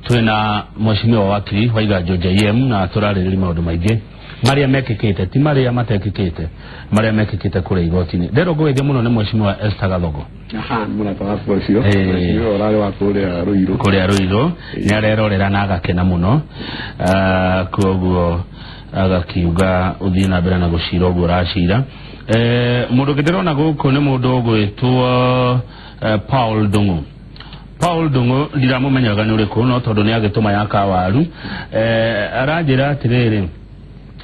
Twina mheshimiwa wakiri Waiganjo JM na turarĩrĩria maũndũ maingĩ marĩa mekĩkĩte, ti marĩa matekĩkĩte, marĩa mekĩkĩte kũrĩa igoti-inĩ. Ndĩrwo ngũgeithia mũno nĩ mheshimiwa Esther Gathogo. Aha, mũrata wakwa ũcio. Mheshimiwa ũrarĩ wa kũrĩa Ruiru. Kũrĩa Ruiru nĩ arerorera na agakena mũno. Koguo agakiuga ũthiĩ na mbere na gũcira ũguo ũracira. Mũndũ ũngĩ ndĩrona gũkũ nĩ mũndũ ũgwĩtwo Paul Ndung'u. Paul Ndung'u ndiramũmenyaga nĩ ũrĩkũ, no tondũ nĩ agĩtũma ya kawaru. Aranjĩra atĩrĩrĩ,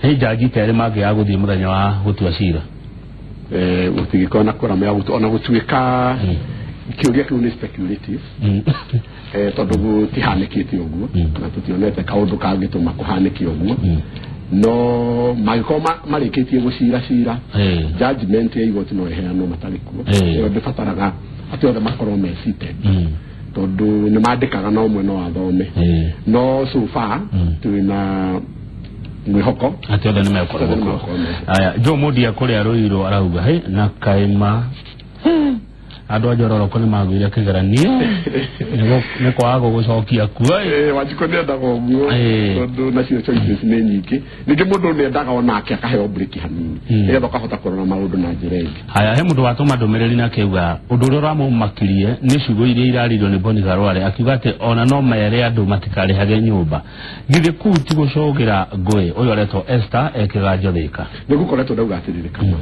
nĩ njanji terĩ mangĩaga gũthiĩ mũthenya wa gũtua cira. Gũtingĩkorwo na kũrama ya gũtua, ona gũtuĩka kĩũria kĩu nĩ speculative. Tondũ gũtihanĩkĩte ũguo, na tũtionete kaũndũ kangĩtũma kũhanĩke ũguo. No mangĩkorwo marĩkĩtie gũcira cira, judgment ya igoti no ĩheanwo matarĩ kuo. Ĩyo ndĩbataraga atĩ othe makorwo me seated, tondũ nĩ mandĩkaga na ũmwe no athome. No so far twĩna mwĩhoko atĩ othe nĩ megũkorwo Othe nĩ kuo. megũkorwo me. Aya, Joe Mudia kũrĩa Ruiru arauga he na kaima andũ a Njororoko nĩ magũire kĩgeranio nĩ kwaga gũgũcokia kuo. Wanjikũ nĩendaga ũguo, tondũ nacio choices nĩ nyingĩ. Ningĩ mũndũ nĩendaga onake akaheo break hanini, nĩgetha ũkahota kũrora maũndũ na njĩra ĩngĩ. Haya, he mũndũ watũma ndũmĩrĩri na akiuga ũndũ ũrĩa ũramũmakirie nĩ ciugo iria iraririo nĩ Boni Khalwale, akiuga atĩ ona no mere andũ matikarĩhage nyũmba. Githĩ kũu ti gũcũgĩra ngũĩ? Ũyũ aretwo Esther Ekĩganjo Thĩka. Nĩ gũkoretwo ndauga atĩrĩrĩ, kama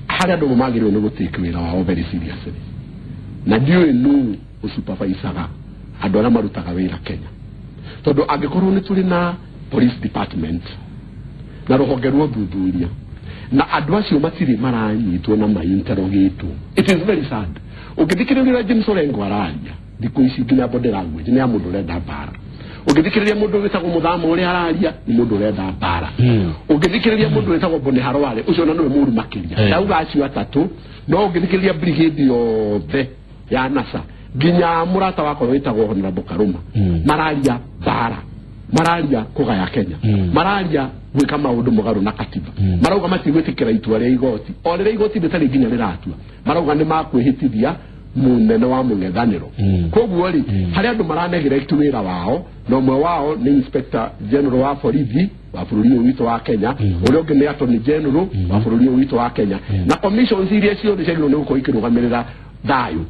harĩ andũ magĩrĩirwo nĩ gũtake wĩra wao very seriously, na ndiũĩ nũ ũsupervisaga andũ arĩa marutaga wĩra Kenya, tondũ angĩkorwo nĩ tũrĩ na police department na rũhonge rwa ũthuthuria na andũ acio matirĩ maranyitwo na mainterrogatwo, it is very sad. Ũngĩthikĩrĩria ũrĩa James Orengo araria thikũ ici, nginya body language nĩ ya mũndũ ũrenda mbara. Ũngĩthikĩrĩria mũndũ wĩtagwo Mũthama ũrĩa araria, nĩ mũndũ ũrenda mbara. Ũngĩthikĩrĩria mũndũ wĩtagwo Boni Khalwale, ũcio ona nĩwe mũru makĩria. Ndauga acio atatũ, no ũngĩthikĩrĩria brigade yothe ya NASA, nginya mũrata wakwa wĩtagwo Honorable Karuma, mararia mbara, mararia kũgaya Kenya, mararia gwĩka maũndũ mũgarũ na katiba. Marauga matigwĩtĩkĩra itua rĩa igoti, o rĩrĩa igoti rĩtarĩ nginya rĩratua, marauga nĩ makwĩhĩtithia mũnene wa mũng'ethanĩro. Koguo rĩ, harĩ andũ maraneglect wĩra wao, na ũmwe wao nĩ Inspector General wa borithi wa bũrũri ũyũ witũ wa Kenya, ũrĩa ũngĩ nĩ Attorney General wa bũrũri ũyũ witũ wa Kenya, na commissions iria ciothe ciagĩrĩirwo nĩ gũkorwo ikĩrũgamĩrĩra thayũ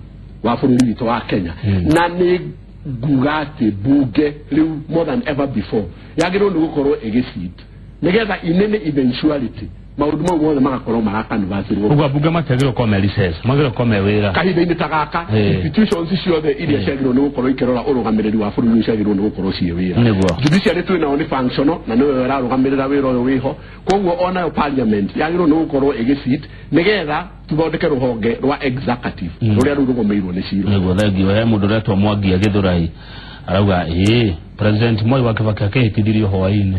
wa bũrũri witũ wa Kenya. Na nĩ nguga atĩ bunge rĩu more than ever before yagĩrĩirwo nĩ gũkorwo ĩgĩcit, nĩgetha in any eventuality maũndũ mau mothe magakorwo marakanvasirwo. Ũguo ambunge matiagĩrĩirwo gũkorwo me recess, magĩrĩirwo gũkorwo me wĩra. Kahinda-inĩ ta gaka, institutions ciothe iria ciagĩrĩirwo nĩ gũkorwo ikĩrora ũrũgamĩrĩri wa bũrũri ũyũ ciagĩrĩirwo nĩ gũkorwo ciĩ wĩra. Judiciary twĩ nao nĩ functional na nĩyo ĩrarũgamĩrĩra wĩra ũyũ wĩho, koguo onayo parliament yagĩrĩirwo nĩ gũkorwo ĩgĩsit, nĩgetha tũthondeke rũhonge rwa executive rũrĩa rĩu rũgũmĩirwo nĩ ciro. Nĩguo, thengio. He mũndũ ũretwo Mwangi Gĩthũrai arauga ĩĩ President Moi wa Kibaki akĩhĩtithirio hwaĩ-inĩ.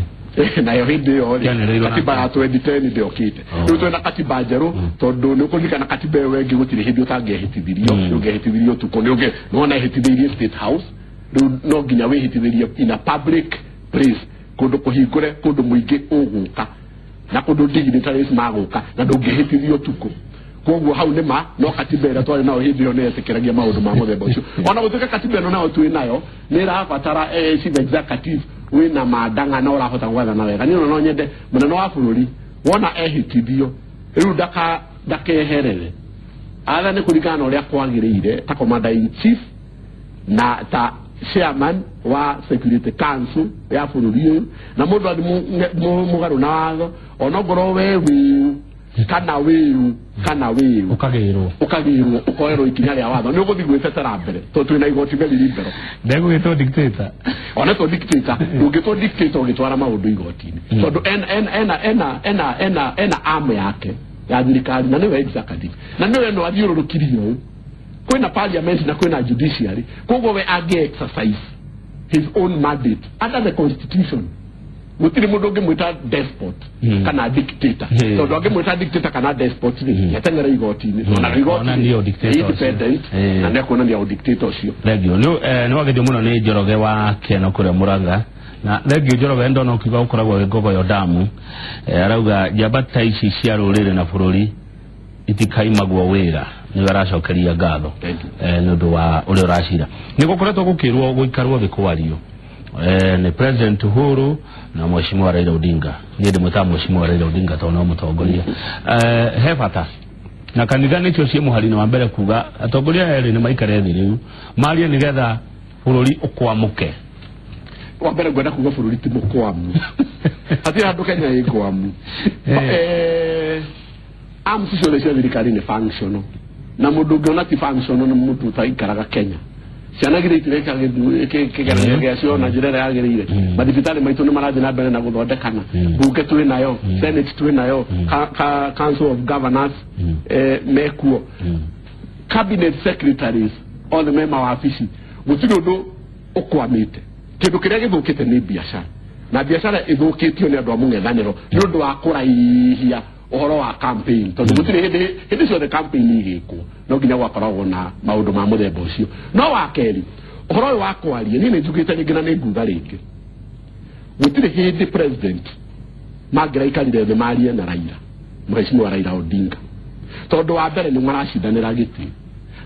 Nayo hĩndĩ ĩyo rĩ, Kĩanĩrĩirwo na katiba ya 2010 ndĩokĩte. Rĩu twĩna katiba njerũ, tondũ nĩ ũkũririkana katiba ĩyo ĩngĩ gũtirĩ hĩndĩ ũtangĩehĩtithirio. Nĩ ũngĩehĩtithirio ũtukũ, nĩ ũngĩ nĩwona ehĩtithĩirie State House, rĩu no nginya wĩhĩtithĩrie in a public place, kũndũ kũhingũre, kũndũ mũingĩ ũgũka na kũndũ dignitaries magũka, na ndũngĩhĩtithio ũtukũ. Koguo hau nĩ ma no katiba ĩrĩa twarĩ nayo hĩndĩ ĩyo nĩ yetĩkĩragia maũndũ ma mũthemba ũcio. Ona gũtuĩka katiba ĩno nayo twĩ nayo nĩ ĩrabatara chief executive wĩna mandang'a na ũrahota gwathana wega. Niĩ ona no nyende mũnene wa bũrũri wona ehĩtithio rĩu ndakeherere, athane kũringana na ũrĩa kwagĩrĩire ta commander in chief na ta chairman wa Security Council ya bũrũri ũyũ, na mũndũ athi mũgarũ na watho, onongorwo we wĩũ kana wĩũ kana wĩũ, Ũkagĩrwo. Ũkagĩrwo, ũkoerwo ikinya rĩa watho, nĩ ũgũthiĩ gwĩtetera mbere, tondũ twĩna igoti very liberal. Ndegũgĩtwo dictator. Ona to dictator, ndũngĩtwo dictator ũgĩtwara maũndũ igoti-inĩ, tondũ ena arm yake ya thirikari na nĩwe executive na nĩwe no athiũrũrũkirie ũũ, kwĩna parliament na kwĩna judiciary. Koguo we angĩ exercise his own mandate under the constitution, gũtirĩ mũndũ ũngĩmwĩta despot kana dictator, tondũ angĩmwĩta dictator kana despot rĩ, eteng'ere igoti-inĩ. Ona igoti Onanie dictator ũcio. independent na nĩekuonania dictator ũcio. Thengio. Nĩ wagethio mũno nĩ Njoroge wa Keno kũrĩa Mũrang'a, na thengio Njoroge, ndona ũkiuga ũkoragwo wĩ Ngogoyo damu. Arauga njamba ta ici cia rũrĩrĩ na bũrũri itikaimagwo wĩra. Nĩwe aracokeria ngatho Thank you. Nĩ ũndũ wa ũrĩa ũracira. Nĩ gũkoretwo gũkĩrwo gũikarwo thĩ kwario. Nĩ President Uhuru na Mheshimiwa Raila Odinga. Niĩ ndĩmwĩtaga Mheshimiwa Raila Odinga tondũ no mũtongoria. He bata na kanitha nĩcio ciĩ mũhari-inĩ wa mbere kuga atongoria erĩ nĩ maikare thĩ rĩu marie nĩgetha bũrũri ũkwamũke. Wa mbere ngwenda kuga bũrũri ti mũkwamu, hatirĩ handũ Kenya ĩ ngwamu. Arms ciothe cia thirikari nĩ functional, na mũndũ ũngĩona ti functional nĩ mũndũ ũtaikaraga Kenya. Ciana githĩ itireka kĩgeranio gĩacio na njĩra ĩrĩa yagĩrĩire? Mathibitarĩ maitũ nĩ marathiĩ na mbere na gũthondekana. Bunge twĩ nayo, Senate twĩ nayo, Council of Governors mekuo, cabinet secretaries othe me mawabici. Gũtirĩ ũndũ ũkwamĩte. Kĩndũ kĩrĩa gĩthũkĩte nĩ biacara, na biacara ĩthũkĩtio nĩ andũ a mũng'ethanĩro nĩ ũndũ wa kũraihia ũhoro wa campaign, tondũ gũtirĩ hĩndĩ, hĩndĩ ciothe campaign igĩkwo no nginya gwakoragwo na maũndũ ma mũthemba ũcio. No wa kerĩ, ũhoro ũyũ wa kwaria, niĩ nĩ njugĩte rĩngĩ na nĩ nguga rĩngĩ, gũtirĩ hĩndĩ president mangĩraikarire thĩ marie na Raila, Mheshimiwa Raila Odinga, tondũ wa mbere nĩ maracindanĩra gĩtĩ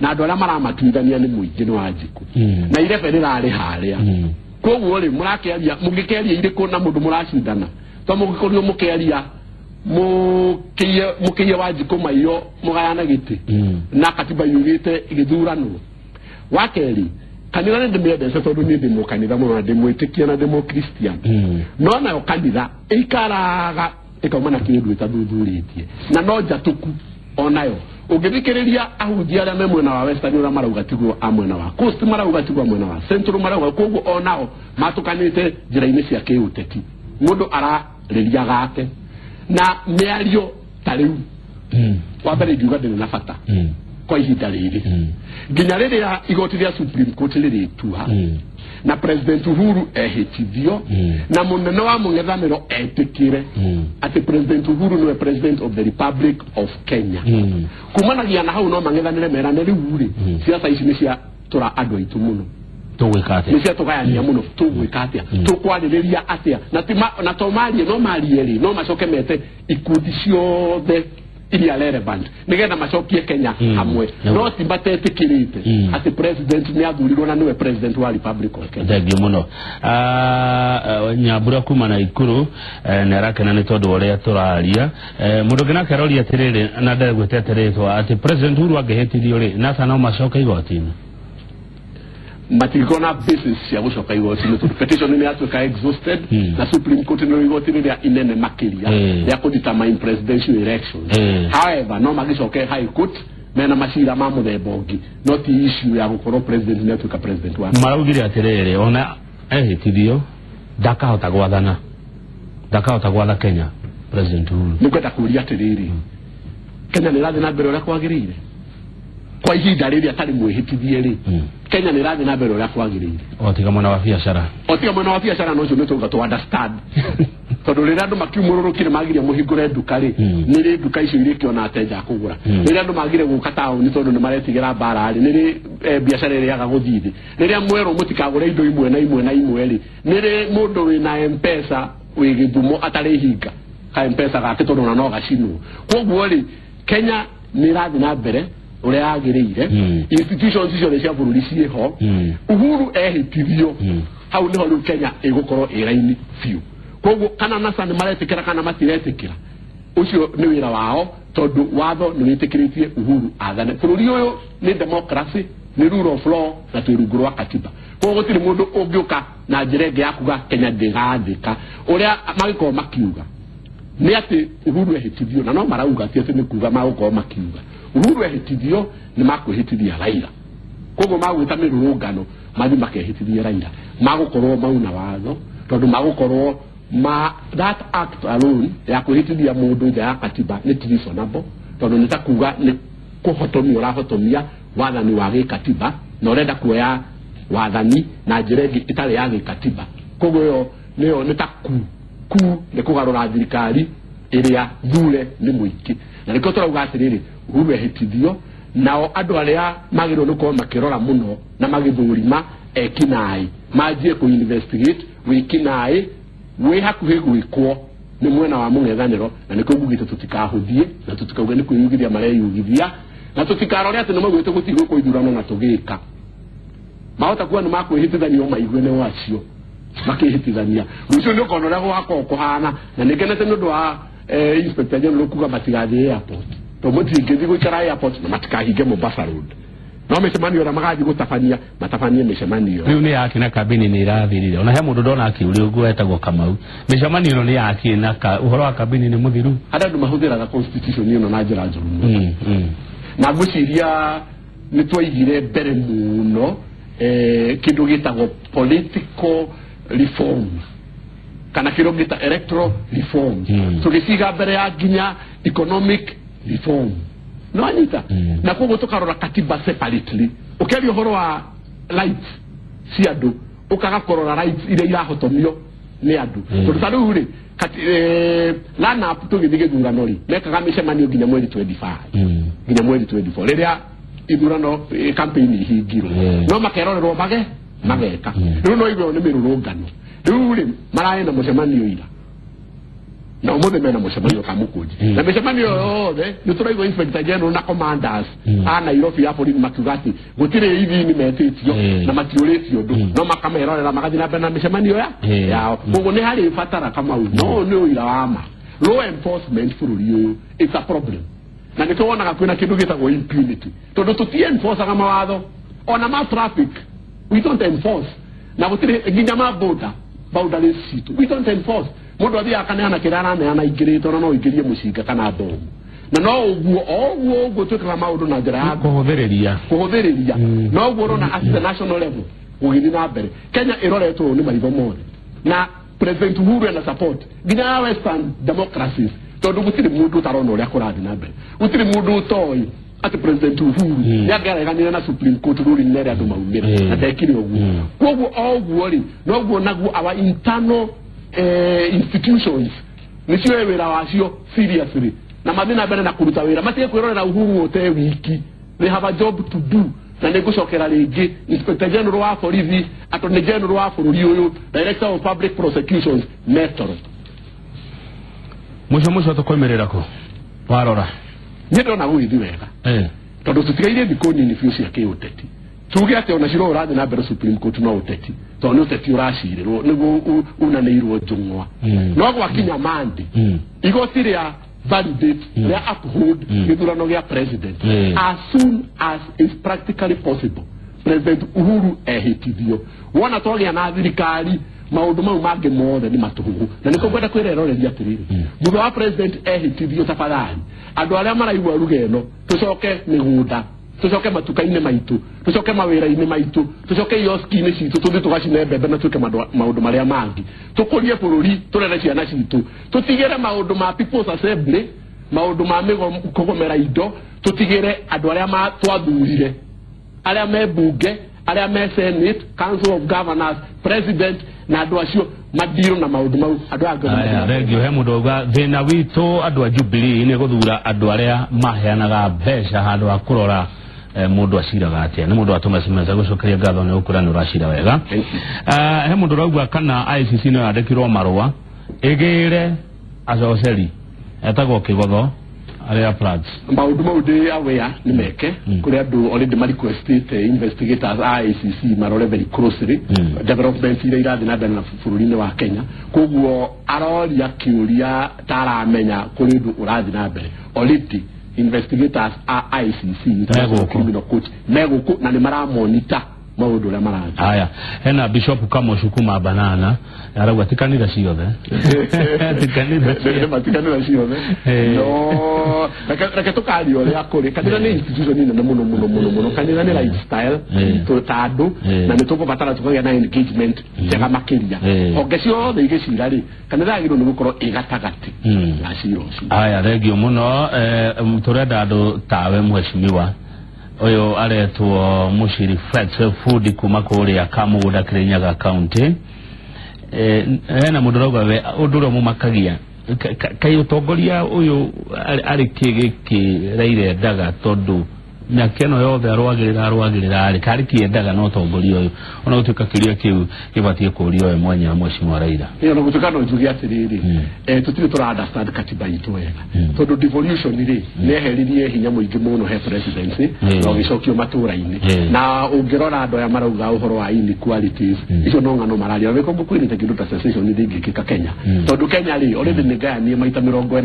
na andũ arĩa maramatuithania nĩ mũingĩ, nĩ Wanjikũ, na irebe rĩrarĩ harĩa. Koguo rĩ, mũrakĩaria, mũngĩkĩaria irĩkũ na mũndũ mũracindana? To mũngĩkorirwo mũkĩaria mũkĩiye Wanjikũ maiyo mũgayana gĩtĩ na katiba yugĩte gĩthurano. Wa kerĩ, kanitha nĩ ndĩmĩendete tondũ niĩ ndĩ mũkanitha mũno na ndĩ mwĩtĩkia na ndĩ mũkristian, no nayo kanitha ĩikaraga ĩkauma na kĩndũ ĩtathuthurĩtie na no njatũku onayo. Ũngĩthikĩrĩria ahunjia arĩa me mwena wa Western ũrĩa marauga tiguo a mwena wa Coast marauga, tiguo a mwena wa Central marauga. Koguo onao matũkanĩte njĩra-inĩ cia kĩũteti, mũndũ ararĩria gake na mĩario ta rĩu. Wa mbere ingiuga ndĩrĩ na bata kwa ihinda rĩrĩ, nginya rĩrĩa igoti rĩa Supreme Court rĩrĩtua na President Uhuru ehĩtithio na mũnene wa mũng'ethanĩro etĩkĩre atĩ President Uhuru nĩwe President of the Republic of Kenya. Kumanagia na hau no mang'ethanĩre merane rĩu rĩ, siasa ici nĩ cia tũra andũ aitũ mũno. Tũgwĩka atĩa? Nĩ ciatũgayania mũno. Tũgwĩka atĩa? Tũkwarĩrĩria atĩa? Na ti na to marie, no marie rĩ, no macoke mete ikundi ciothe iria relevant nĩgetha macokie Kenya hamwe, no ti matetĩkĩrĩte atĩ president nĩ athurirwo na nĩwe President wa Republic of Kenya. Thengiũ mũno. Nyambura kuma na Ikuru nĩ arakena nĩ tondũ wa ũrĩa tũraria. Mũndũ ũngĩ nake aroria atĩrĩrĩ, na ndegwĩtete rĩtwa, atĩ President Uhuru angĩhĩtithio rĩ, NASA no macoke igoti-inĩ? Matingĩkorwo na basis cia gũcoka igoti-inĩ tondũ petition nĩ yatuĩka exhausted, na Supreme Court nĩ igoti rĩrĩa inene makĩria rĩa kũdetermine presidential elections. However, no magĩcoke High Court mena macira ma mũthemba ũngĩ, no ti issue ya gũkorwo president nĩ atuĩka president wa Maraugire atĩrĩrĩ, ona ehĩtithio ndakahota gwathana, ndakahota gwatha Kenya President Uhuru. Nĩ ngwenda kũria atĩrĩrĩ, Kenya nĩ ĩrathiĩ na mbere ũrĩa kwagĩrĩire kwa ihinda rĩrĩ atarĩ mwĩhĩtithie rĩ? Kenya nĩ ĩrathiĩ na mbere ũrĩa kwagĩrĩire? O tiga mwena wa biacara. O tiga mwena wa biacara, no ũcio nĩ tũuga tũ understand, tondũ rĩrĩa andũ makiumũrũrũkire magirie mũhingũre nduka rĩ, nĩ rĩ nduka icio irĩkĩona ateja a kũgũra? Rĩrĩa andũ magire gũka taũni tondũ nĩ maretigĩra mbara rĩ, nĩ rĩ biacara ĩrĩaga gũthiĩ thĩ? Rĩrĩa mwerwo mũtikagũre indo imwe na imwe na imwe rĩ, nĩ rĩ mũndũ wĩna M-Pesa wĩ Gĩthumo atarĩ hinga ka M-Pesa gake tondũ ona no gacinwo? Koguo rĩ, Kenya nĩ ĩrathiĩ na mbere ũrĩa yagĩrĩire. Institutions ciothe cia bũrũri ciĩho. Uhuru ehĩtithio, hau nĩho rĩu Kenya ĩgũkorwo ĩ raini biũ. Koguo kana NASA nĩ maretĩkĩra kana matiretĩkĩra, ũcio nĩ wĩra wao, tondũ watho nĩ wĩtĩkĩrĩtie Uhuru athane bũrũri ũyũ. Nĩ democracy, nĩ rule of law, na twĩ rungu rwa katiba. Koguo gũtirĩ mũndũ ũngĩũka na njĩra ĩngĩ ya kuga Kenya ndĩgathĩka. Ũrĩa mangĩkorwo makiuga nĩ atĩ Uhuru ehĩtithio, na no marauga, ti atĩ nĩ kuga magũkorwo makiuga Uhuru ehĩtithio nĩ makwĩhĩtithia Raila. Koguo magwĩta mĩrũrũngano mathiĩ makehĩtithie Raila, magũkorwo mauna watho, tondũ magũkorwo ma that act alone ya kwĩhĩtithia mũndũ nja ya katiba nĩ treasonable, tondũ nĩ ta kuga nĩ kũhotomia ũrahotomia wathani wa gĩkatiba na ũrenda kuoya wathani na njĩra ĩngĩ ĩtarĩ ya gĩkatiba. Koguo ĩyo nĩyo nĩ ta ku nĩ kũgarũra thirikari ĩrĩa thure nĩ mũingĩ. Na nĩkĩo tũrauga atĩrĩrĩ, Uhuru ehĩtithio, nao andũ arĩa magĩrĩirwo nĩ gũkorwo makĩrora mũno na magĩthũrima ekinaĩ manjie kũ investigate wĩkinaĩ wĩ hakuhĩ gwĩkwo nĩ mwena wa mũng'ethanĩro. Na nĩkĩo ngugĩte tũtikahũthie na tũtikauge nĩ kwĩyugithia mareyugithia, na tũtikarore atĩ nĩ maugĩte gũtigwĩkwo ithurano na tũgĩka mahota kuwa nĩ makwĩhĩtithanio maigue nĩ wacio. Makĩhĩtithania rũciũ nĩ ũkona ũrĩa gũgakorwo kũhana na nĩ ngenete nĩ ũndũ wa Inspector General kuga matigathiĩ airport to mũtingĩthiĩ gũikara airport na matikahinge Mombasa Road no mĩcemanio ĩrĩa magathiĩ gũtabania matabanie mĩcemanio Rĩu nĩ yake na kambĩni nĩ irathirire ona he mũndũ ndona akĩũria ũguo etagwo Kamau mĩcemanio ĩno nĩ yake na ũhoro wa kambĩni nĩ mũthiru. Harĩa andũ mahũthĩraga constitution ĩno na njĩra njũru mũno. Na ngwĩciria nĩ twaigire mbere mũno kĩndũ gĩtagwo political reforms kana kĩndũ gĩta electoral reforms, tũgĩciga mbere ya nginya economic reform no anyita na koguo tũkarora katiba separately. Ũkĩaria ũhoro wa rights cia andũ ũkaga kũrora rights iria irahotomio nĩ andũ tondũ ta rĩu rĩ lanap tũgĩthiĩ gĩthurano rĩ mekaga mĩcemanio nginya mweri 25 nginya mweri 24 rĩrĩa ithurano campaign ihingirwo no makerorerwo mageka rĩu no igue nĩ mĩrũrũngano rĩu rĩ mararĩ na mũcemanio ira na ũmũthĩ mena mũcemanio Kamũkũnji na mĩcemanio yothe nĩ tũraigua Inspector General na commanders a Nairobi ya borithi makiuga atĩ gũtirĩ ithini metĩtio na matiũrĩtio ũndũ no makamerorera magathiĩ na mbere na mĩcemanio yao. Koguo nĩ harĩ batara Kamau no nĩ ũira wa ma law enforcement bũrũri ũyũ it's a problem na nĩkĩo wonaga kwĩna kĩndũ gĩtagwo impunity tondũ tũti enforcaga mawatho ona ma traffic we don't enforce na gũtirĩ nginya ma border boundaries citũ we don't enforce. Mũndũ athiaga akaneana kĩrĩa araneana aingĩrĩte ona no ũingĩrie mũcinga kana bomu na no ũguo o ũguo ũguo twĩkaga maũndũ na njĩra ya kũhũthĩrĩria no ũguo ũrona at the national level gũgĩthiĩ na mbere. Kenya ĩroretwo ũũ nĩ maitho mothe na President Uhuru ena support nginya ya Western democracies tondũ gũtirĩ mũndũ ũtarona ũrĩa kũrathiĩ na mbere gũtirĩ mũndũ ũtoĩ atĩ President Uhuru nĩangĩareganire na Supreme Court ruling ĩrĩa andũ maumĩra na ndekire ũguo. Koguo o ũguo rĩ noguo naguo our internal institutions nĩcioe wĩra wacio seriously na mathiĩ na mbere na kũruta wĩra matige kwĩrorera Uhuru ũte wiki. They have a job to do na nĩ ngũcokera rĩngĩ Inspector General wa borithi, Attorney General wa bũrũri ũyũ, Director of Public Prosecutions metoro. Mũico tũkoimĩrĩra kũ warora niĩ ndona gũgĩthiĩ wega tondũ tũtigaire thikũ nini biũ cia kĩũteti tuge atĩ ona cira ũrathiĩ na mbere Supreme Court no ũteti tondũ nĩ ũteti ũracirĩrwo nĩguo unanĩirwo njũng'wa no gwakinya Monday igoti rĩa validate rĩa uphold gĩthurano gĩa president as soon as is practically possible. President Uhuru ehĩtithio wona twagĩa na thirikari maũndũ mau mangĩ mothe nĩ matũhũhũ na nĩkĩo ngwenda kwĩreroreria atĩrĩrĩ thutha wa president ehĩtithio tafadhali andũ arĩa maraigua ruga ĩno tũcoke mĩgũnda tũcoke matuka-inĩ maitũ tũcoke mawĩra-inĩ maitũ tũcoke ioski-inĩ citũ tũthiĩ tũgacine mbembe na twĩke maũndũ marĩa mangĩ tũkũrie bũrũri tũrere ciana citũ tũtigĩre maũndũ ma People's Assembly maũndũ ma kũgomera indo tũtigĩre andũ arĩa twathurire arĩa me bunge arĩa me Senate, Council of Governors, President na andũ acio madirwo na maũndũ mau andũ aya. Thengio he mũndũ auga thĩna witũ andũ a Jubilee nĩ gũthura andũ arĩa maheanaga mbeca handũ ha kũrora mũndũ aciraga atĩa. Nĩ mũndũ watũma SMS agũcokeria ngatho nĩ gũkũra nĩ ũracira wega. He mũndũ ũrauga kana ICC no yandĩkirwo marũa ĩgĩre acoceri etagwo Kĩgotho arĩa floods maũndũ mau ndĩ aware nĩ meke kũrĩ andũ already ma requestĩte investigators a ICC marore very closely developments iria irathiĩ na mbere na bũrũri-inĩ wa Kenya. Koguo aroria kĩũria ta aramenya kũrĩ ũndũ ũrathiĩ na mbere already investigators a ICC International Criminal Court megũkũ na nĩ maramonita maũndũ ũrĩa marathiĩ. Haya hena Bishop Kamoshu kuma Banana arauga ti kanitha ciothe ti kanitha ciothe no reke tũkaria ũrĩa kũrĩ kanitha nĩ institution nene mũno mũno mũno mũno kanitha nĩ lifestyle ta andũ na nĩ tũkũbatara tũkagĩa na engagement njega makĩria honge ciothe igĩcira rĩ kanitha yagĩrĩirwo nĩ gũkorwo ĩ gatagatĩ ga cira ũcio. Haya thengio mũno tũrenda andũ tawe mheshimiwa ũyũ aretwo Mushiri Fred Food kuma kũrĩa Kamũgũnda Kirinyaga County. Hena mũndũ ũrauga we ũndũ ũrĩa mũmakagia kaĩ ũtongoria ũyũ arĩ kĩ gĩkĩ Raila endaga tondũ Mĩaka ĩno yothe arũagĩrĩra rĩ karĩ kĩendaga no tongoria ũyũ ona gũtuĩka kĩũria kĩu gĩbatiĩ kũũrio we mwenyewe mheshimiwa Raila. Ĩyo na gũtuĩka no njuge atĩrĩrĩ, tũtirĩ tũra understand katiba itũ wega, tondũ devolution rĩ nĩeheririe hinya mũingĩ mũno he presidency na ũgĩcokio matũra-inĩ. Na ũngĩrora andũ aya marauga ũhoro wa inequalities, icio no ng'ano mararia. Wĩko ngũkwĩrĩte kĩndũ ta secession ndĩngĩkĩka Kenya, tondũ Kenya rĩ already nĩ ngayanie maita 47,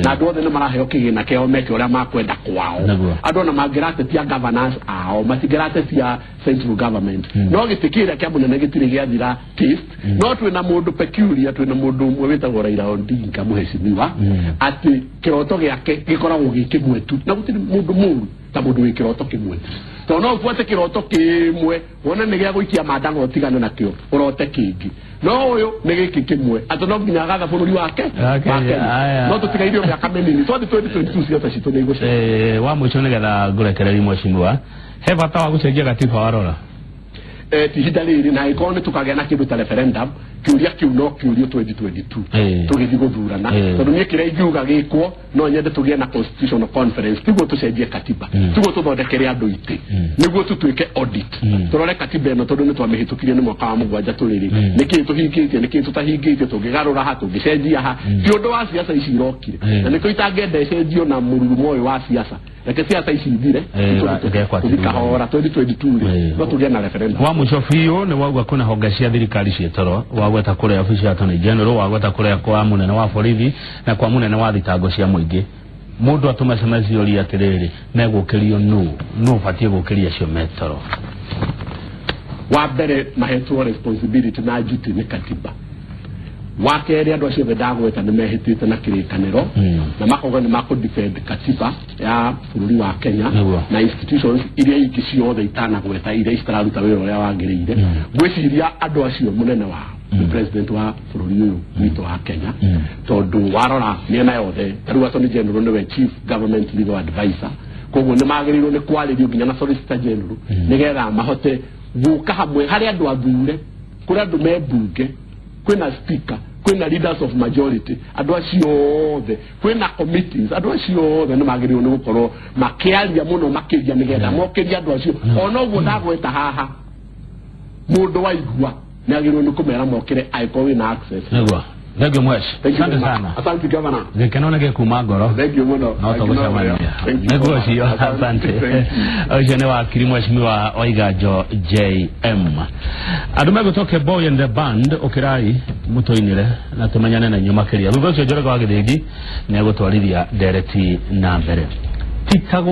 na andũ othe nĩ maraheo kĩgĩna kĩao meke ũrĩa makwenda kwao. Andũ ona mangĩratetia governance ao, matingĩratetia central government. No gĩtĩ kĩrĩa kĩa mũnene gĩtirĩ gĩathira taste. No twĩna mũndũ peculiar, twĩna mũndũ ũmwe wĩtagwo Raila Odinga mũheshimiwa, atĩ kĩroto gĩake gĩkoragwo gĩ kĩmwe tu, na gũtirĩ mũndũ mũru ta mũndũ wĩ kĩroto kĩmwe tu, tondũ no ũbuate kĩroto kĩmwe wone nĩ gĩa gũikia mandang'a ũtigane nakĩo ũrote kĩngĩ. No ũyũ nĩ gĩkĩ kĩmwe atĩ no nginya agatha bũrũri wake wa Kenya. No tũtigairio mĩaka mĩnini, twathi 2022 ciothe citũ nĩ igũcenjia. Wa mũico nĩgetha ngũrekererie mheshimiwa, he bata wa gũcenjia gatiba warora? Ti ihinda rĩrĩ, na angĩkorwo nĩ tũkagĩa na kĩndũ ta referendum, kĩũria kĩu no kĩũrio 2022 tũgĩthiĩ gũthurana. Tondũ niĩ kĩrĩa ingiuga gĩkwo, no nyende tũgĩe na constitutional conference, tiguo tũcenjie katiba, tiguo tũthondekere andũ itĩ, nĩguo tũtuĩke audit, tũrore katiba ĩno, tondũ nĩ twamĩhĩtũkirie nĩ mwaka wa 7 tũrĩrĩ, nĩkĩĩ tũhingĩtie, nĩkĩĩ tũtahingĩtie, tũngĩgarũra ha, tũngĩcenjia ha. Ti ũndũ wa siasa ici irokire, na nĩkĩo itangĩenda ĩcenjio na mũrurumo ũyũ wa siasa. Reke siasa ici ithire, tũthiĩ kahora. 2022 rĩ no tũgĩe na referendum. Wa mũico biũ, nĩ wauga kwĩna honge cia thirikari ciĩ toro, wagweta kũrĩa obici ya Attorney General, wagweta kũrĩa kwa mũnene wa borithi na kwa mũnene wa thitango cia mũingĩ. Mũndũ atũma SMS oria atĩrĩrĩ, megũkĩrio nũ nũ ũbatiĩ gũkĩria acio metoro? Wa mbere mahetwo responsibility na duty nĩ katiba. Wa kerĩ, andũ acio othe ndagweta nĩ mehĩtĩte na kĩrĩkanĩro na makauga nĩ makũ defend katiba ya bũrũri wa Kenya na institutions iria ingĩ ciothe itanagweta iria citararuta wĩra ũrĩa wagĩrĩire. Ngwĩciria andũ acio mũnene wao nĩ president wa bũrũri ũyũ witũ wa Kenya, tondũ warora mĩena yothe ta rĩu Attorney General nĩwe chief government legal adviser, koguo nĩ magĩrĩirwo nĩ kwarĩrio nginya na Solicitor General nĩgetha mahote gũka hamwe. Harĩ andũ athure, kũrĩ andũ me mbunge, kwĩna speaker, kwĩna leaders of majority, andũ acio othe, kwĩna committees, andũ acio othe nĩ magĩrĩirwo nĩ gũkorwo makĩaria mũno makĩria nĩgetha mokĩrie andũ acio. Ona ũguo ndagweta haha, mũndũ waigua nĩ agĩrĩirwo nĩ kũmera mokĩre angĩkorwo wĩna access. Nĩguo. Thank you mwesh. Asante sana. Asante governor. Gĩkeno nĩ gĩkuma ngoro. Thank you mũno. No tũgũcemania. Nĩguo ũcio, asante. Ũcio nĩ wakiri mheshimiwa Waiganjo JM. Andũ megũtoke Boy and the Band, ũkĩrai mũtũinĩre na tũmenyane na inyuĩ makĩria. Thutha ũcio Njoroge wa Gĩthĩnji nĩ egũtwarithia ndereti na mbere. Titagwo.